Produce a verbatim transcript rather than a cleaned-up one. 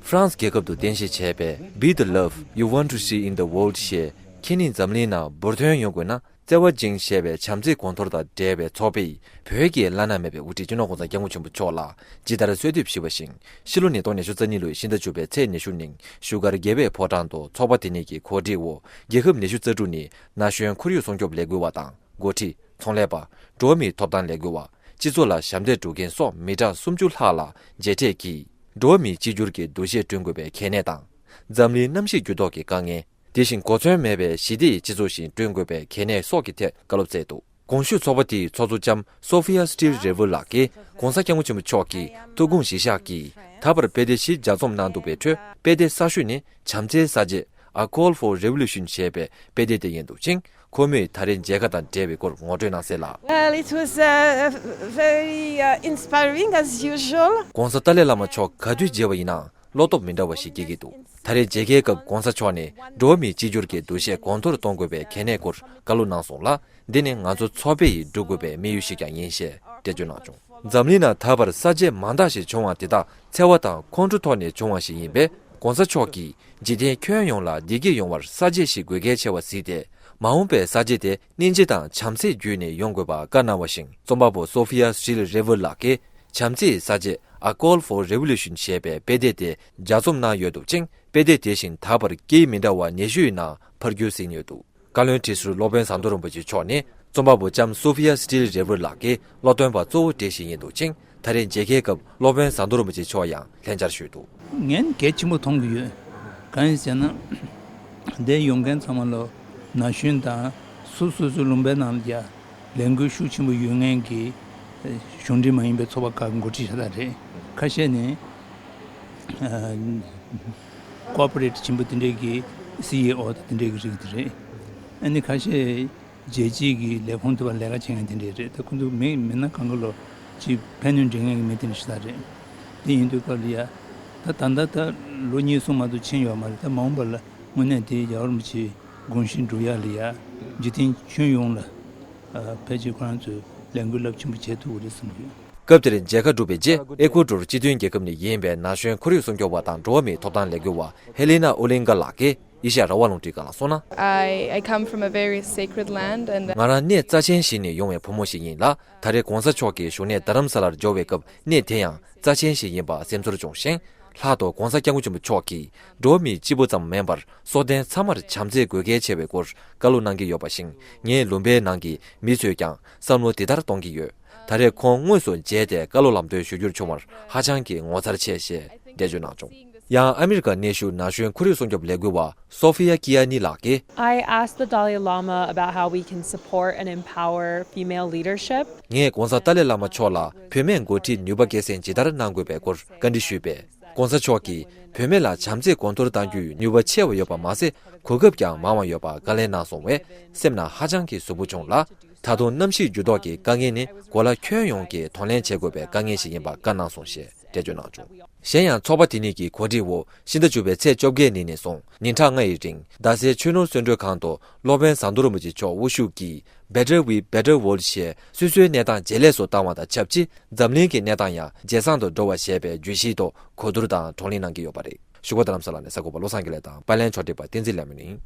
ཧྥ་རན་སི་རྒྱལ་ཁབ་ཏུ་རྟེན་གཞི་བྱས་པའི་Be the Love You Want to See in the World ཞེས་ཁྱེད་ཉིད་འཛམ་གླིང་ནང་འབུར་ཐོན་ཡོང་དགོས་ན། བརྩེ་བ་སྦྱིན་ཞེས་པའི་བྱམས་བརྩེའི་གོང་མཐོར་དང་འབྲེལ་བའི་ཚོགས་པས་བོད་ཀྱི་བླ་ན་མེད་པའི་དབུ་ཁྲིད་སྤྱི་ནོར་༸གོང་ས་༸སྐྱབས་མགོན་ཆེན་པོ་མཆོག་ལ་ཇི་ལྟར་གསོལ་འདེབས་ཞུས་པ་བཞིན། ཕྱི་ལོ་ཉིས་སྟོང་ཉི་ཤུ་རྩ་གཉིས་ལོའི་ཕྱི་ཟླ་བཅུ་པའི་ཚེས་ཉི་ཤུ་ཉིན་བཞུགས་སྒར་རྒྱལ་བའི་ཕོ་བྲང་དུ་ཚོགས་པ་དེ་ཉིད་ཀྱི་གོ་སྒྲིག་འོག་རྒྱལ་ཁབ་ཉི་ཤུ་རྩ་དྲུག་ནས་ན་གཞོན་ཁོར་ཡུག་སྲུང་སྐྱོབ་ལས་འགུལ་བ་དང་འགོ་ཁྲིད། ཚོང་ལས་པ། འགྲོ་བ་མིའི་ཐོབ་ཐང་ལས་འགུལ་བ། སྤྱི་ཚོགས་ལ་ཞབས་འདེགས་སྒྲུབ་མཁན་སོགས་མི་གྲངས་སུམ་ཅུ་ལྷག་ལ་མཇལ་འཕྲད་ཀྱིས་འགྲོ་བ་མིའི་གཅིག་གྱུར་གྱི་འདུ་ཤེས་བསྐྲུན་དགོས་པའི་གལ་གནད་དང་། འཛམ་གླིང་གནམ་གཤིས་འགྱུར་ལྡོག་གི་དཀའ་ངལ། དེ་བཞིན་གོ་མཚོན་མེད་པའི་ཞི་བདེ་ཡི་སྤྱི་ཚོགས་ཤིག་བསྐྲུན་དགོས་པའི་གལ་གནད་སོགས་ཀྱི་ཐད་བཀའ་སློབ་སྩལ་འདུག་གོང་ཞུས་ཚོགས་པ་དེའི་ཚོགས་གཙོ་ལྕམ་Sophia Steele Revel ལགས་ཀྱིས་༸གོང་ས་༸སྐྱབས་མགོན་ཆེན་པོ་མཆོག་གི་ཐུགས་དགོངས་གཞིར་བཞག་གིས་ད་བར་དཔེ་དེབ་བཞི་ལྗགས་རྩོམ་གནང་འདུག་པའི་ཁྲོད་དཔེ་དེབ་གསར་ཤོས་ནི་བྱམས་བརྩེའི་ས་བཅད། A Call for Revolution ཞེས་པའི་དཔེ་དེབ་དེ་ཡིན་འདུག་ཅིང་། ཁོ་མོས་ད་རེས་མཇལ་ཁ་དང་འབྲེལ་བའི་སྐོར་ངོ་སྤྲོད་གནང་གསལ་ལ། Well, it was uh, very uh, inspiring as usual. ༸གོང་ས་ཏཱ་ལའི་བླ་མ་མཆོག་ག་དུས་མཇལ་བ་ཡིན་ནའང་བློ་སྟོབས་མི་འདྲ་བ་ཞིག་སྐྱེ་གི་འདུག་ད་རེས་མཇལ་ཁའི་སྐབས་༸གོང་ས་མཆོག་ནས་འགྲོ་བ་མིའི་གཅིག་གྱུར་གྱི་འདུ་ཤེས་གོང་མཐོར་གཏོང་དགོས་པའི་གལ་གནད་སྐོར་བཀའ་སློབ་གནང་སོང་ལ། འདི་ནི་ང་ཚོ་ཚོགས་པ་ཡིས་སྒྲུབ་དགོས་པའི་དམིགས་ཡུལ་ཞིག་ཀྱང་ཡིན་ཞེས་འགྲེལ་བརྗོད་གནང་བྱུང་། འཛམ་གླིང་ནང་ད་བར་གསར་བརྗེ་མང་དག་ཞིག་བྱུང་བ་དེ་དག་འཚེ་བ་དང་ཁོང་ཁྲོ་ཐོག་ནས་བྱུང་བ་ཞིག་ཡིན་པས། ༸གོང་ས་མཆོག་གིས་འཇིག་རྟེན་ཁྱོན་ཡོངས་ལ་བདེ་སྐྱིད་ཡོང་བར་གསར་བརྗེ་ཞིག་དགོས་གལ་ཆེ་བ་གཟིགས་ཏེ། མ་འོངས་པའི་གསར་བརྗེ་དེ་སྙིང་རྗེ་དང་བྱམས་བརྩེའི་བརྒྱུད་ནས་ཡོང་དགོས་པ་བཀའ་གནང་བ་བཞིན། རྩོམ་པ་པོ་Sophia Steele Revel ལགས་ཀྱིས་བྱམས་བརྩེའི་གསར་བརྗེ་A Call for Revolution ཞེས་པའི་དཔེ་དེབ་དེ་ལྗགས་རྩོམ་གནང་ཡོད་འདུག་ཅིང་། དཔེ་དེབ་དེ་བཞིན་ད་བར་སྐད་ཡིག་མི་འདྲ་བ་ཉི་ཤུའི་ནང་ཕབ་སྒྱུར་ཟིན་ཡོད་འདུག་བཀའ་བློན་ཁྲི་ཟུར་སློབ་དཔོན་ཟམ་གདོང་རིན་པོ་ཆེ་མཆོག་ནས་རྩོམ་པ་པོ་ལྕམ་Sophia Steele Revel ལགས་ཀྱིས་སློབ་སྟོན་པ་གཙོ་བོ་གྲས་ཤིག་ཡིན་འདུག་ཅིང་། ད་རེས་མཇལ་ཁའི་སྐབས་སློབ་དཔོན་ཟམ་གདོང་རིན་པོ་ཆེ་མཆོག་ཡང་ལྷན་བཅར་ཞུས་འདུག་ངས་ནི་གལ་ཆེན་པོ་མཐོང་གི་ཡོད། གང་ཡིན་ཟེར་ན། འདིར་ཡོང་མཁན་ཚང་མ་ལོ་ན་གཞོན་དང་སོ་སོ་སོའི་ལུང་པའི་ནང་ལ་ཡ་ལས་འགུལ་ཤུགས་ཆེན་པོ་ཡོད་མཁན་གྱི་གཞུང་འབྲེལ་མ་ཡིན་པའི་ཚོགས་པ་ཁག་འགོ་ཁྲིད་ཤ་སྟག་རེད། ཁ་ཤས་ནི། ཀོ་པོ་རེ་ཊི་ཆེན་པོ་དེ་འདྲས་ཀྱི་སི་ཨི་ཨོ་དང་དེ་འདྲས་ཀྱི་རིགས་དེ་རེད། ཨ་ནི་ཁ་ཤས་རྒྱལ་སྤྱིའི་གི་ལས་ཁུངས་དེ་བ་ལས་ཀ་བྱེད་མཁན་དེ་འདྲས་རེད། ད་ཁོ་ཚོ་མི་མི་སྣ་གང་ག་ལོ་ཅིག་ཕན་གནོད་འདྲེན་མཁན་གྱི་མི་དེ་འདྲ་ཞིག་ད་རེད། དེ་ཡིན་དུས་སྐབས་ལ་ཡ། ད་ད་ལྟ་ད་ལོ་གཉིས་གསུམ་མ་གཏོགས་ཕྱིན་ཡོད་མ་རེད། ད་མ་འོངས་པ་ལ་དངོས་གནས་དེ་རྒྱལ་བ་རིན་པོ་ཆེའི་དགོངས་གཞི་འགྲུབ་ཡ་ལ་ཡ་འཇིག་རྟེན་ཁྱོན་ཡོངས་ལ་ཕལ་ཆེར་ཁོ་རང་ཚོས་ལས་འགུལ་རླབས་ཆེན་པོ་བྱེད་ཐུབ་ཀྱི་རེད་བསམ་གྱི་ཡོད། སྐབས་དེར་མཇལ་ཁ་གྲུབ་པའི་རྗེས། ཨེ་ཁུ་ཌོར་སྤྱི་མཐུན་རྒྱལ་ཁབ་ནས་ཡིན་པའི་ན་གཞོན་ཁོར་ཡུག་སྲུང་སྐྱོབ་པ་དང་འགྲོ་བ་མིའི་ཐོབ་ཐང་ལས་འགུལ་བ་ཧེ་ལེ་ན་ཨོ་ལིང་ག་ལགས་ཀྱིས་ཨེ་ཤ་ཡ་རང་དབང་རླུང་འཕྲིན་ཁང་ལ་གསུངས་ན། I, I come from a very sacred land and ང་རང་གནས་རྩ་ཆེན་ཞིག་ནས་ཡོང་བའི་བུ་མོ་ཞིག་ཡིན་ལ། ད་རེས་༸གོང་ས་མཆོག་གི་བཞུགས་གནས་རྡ་རམ་ས་ལར་འབྱོར་བའི་སྐབས་གནས་དེ་ཡང་རྩ་ཆེན་ཞིག་ཡིན་པ་སེམས་ཚོར་བྱུང་ཞིང་། ལྷག་ཏུ་༸གོང་ས་༸སྐྱབས་མགོན་ཆེན་པོ་མཆོག་གིས་འགྲོ་བ་མི་གཅིག་པུ་ཙམ་མིན་པར་སྲོག་ལྡན་ཚང་མར་བྱམས་བརྩེ་དགོས་གལ་ཆེ་བའི་སྐོར་བཀའ་སློབ་གནང་གི་ཡོད་པ་བཞིན། ངའི་ལུང་པའི་ནང་གི་མི་ཚོས་ཀྱང་བསམ་བློ་དེ་ལྟར་གཏོང་གི་ཡོད། ད་རེས་ཁོང་དངོས་སུ་མཇལ་ཏེ་བཀའ་སློབ་ལམ་སྟོན་ཞུ་རྒྱུར་བྱུང་བར་ཧ་ཅང་གི་ངོ་མཚར་ཆེ་ཞེས་འགྲེལ་བརྗོད་གནང་བྱུང་། ཡང་ཨ་མི་རི་ཀར་གནས་བཞུགས་ན་གཞོན་ཁོར་ཡུག་སྲུང་སྐྱོབ་ལས་འགུལ་བ་སོ་ཧྥི་ཡ་ཀི་ཡ་ནི་ལགས་ཀྱིས། I asked the Dalai Lama about how we can support and empower female leadership. ངས་༸གོང་ས་ཏཱ་ལའི་བླ་མ་མཆོག་ལ་བུད་མེད་འགོ་ཁྲིད་ནུས་པ་སྐྱེད་སྲིང་ཇི་ལྟར་གནང་དགོས་པའི་སྐོར་བཀའ་འདྲི་ཞུས་པས། ༸གོང་ས་མཆོག་གིས་བུད་མེད་ལ་བྱམས་བརྩེ་གོང་མཐོར་གཏང་རྒྱུའི་ནུས་པ་ཆེ་བ་ཡོད་པ་མ་ཟད། གོ་སྐབས་ཀྱང་མང་བ་ཡོད་པ་བཀའ་ལན་གནང་སོང་བས་སེམས་ནང་ཧ་ཅང་གི་ཟུག་པོ་བྱུང་ལ། ད་དུང་གནམ་གཤིས་འགྱུར་ལྡོག་གི་དཀའ་ངལ་ནི་གོ་ལ་ཁྱོན་ཡོངས་ཀྱིས་གདོང་ལེན་བྱེད་དགོས་པའི་དཀའ་ངལ་ཞིག་ཡིན་པ་བཀའ་གནང་སོང་ཞེས་འགྲེལ་བརྗོད་གནང་བྱུང་། གཞན་ཡང་ཚོགས་པ་དེ་ཉིད་ཀྱི་གོ་སྒྲིག་འོག་ཕྱི་ཟླ་བཅུ་པའི་ཚེས་བཅོ་བརྒྱད་ཉིན་ནས་བཟུང་ཉིན་གྲངས་ལྔ་ཡི་རིང་རྡ་སའི་ཆོས་ནོར་གསོལ་མགྲོན་ཁང་དུ་སློབ་དཔོན་ཟམ་གདོང་རིན་པོ་ཆེ་མཆོག་དབུ་བཞུགས་ཀྱིས་Better We Better World ཞེས་སོ་སོའི་གནས་སྟངས་ཇེ་ལེགས་སུ་བཏང་བ་དང་ཆབས་ཅིག་འཛམ་གླིང་གི་གནས་སྟངས་ཡང་ཇེ་བཟང་དུ་འགྲོ་བ་ཞེས་པའི་བརྗོད་གཞིའི་ཐོག་གོ་བསྡུར་དང་བགྲོ་གླེང་གནང་གི་ཡོད་པ་རེད། བཞུགས་སྒར་རྡ་རམ་ས་ལ་ནས་གསར་འགོད་པ་བློ་བཟང་དགེ་ལེགས་དང་པར་ལེན་ཕྱོགས་སྒྲིག་པ་བསྟན་འཛིན་ལས་མོ་ཡིན།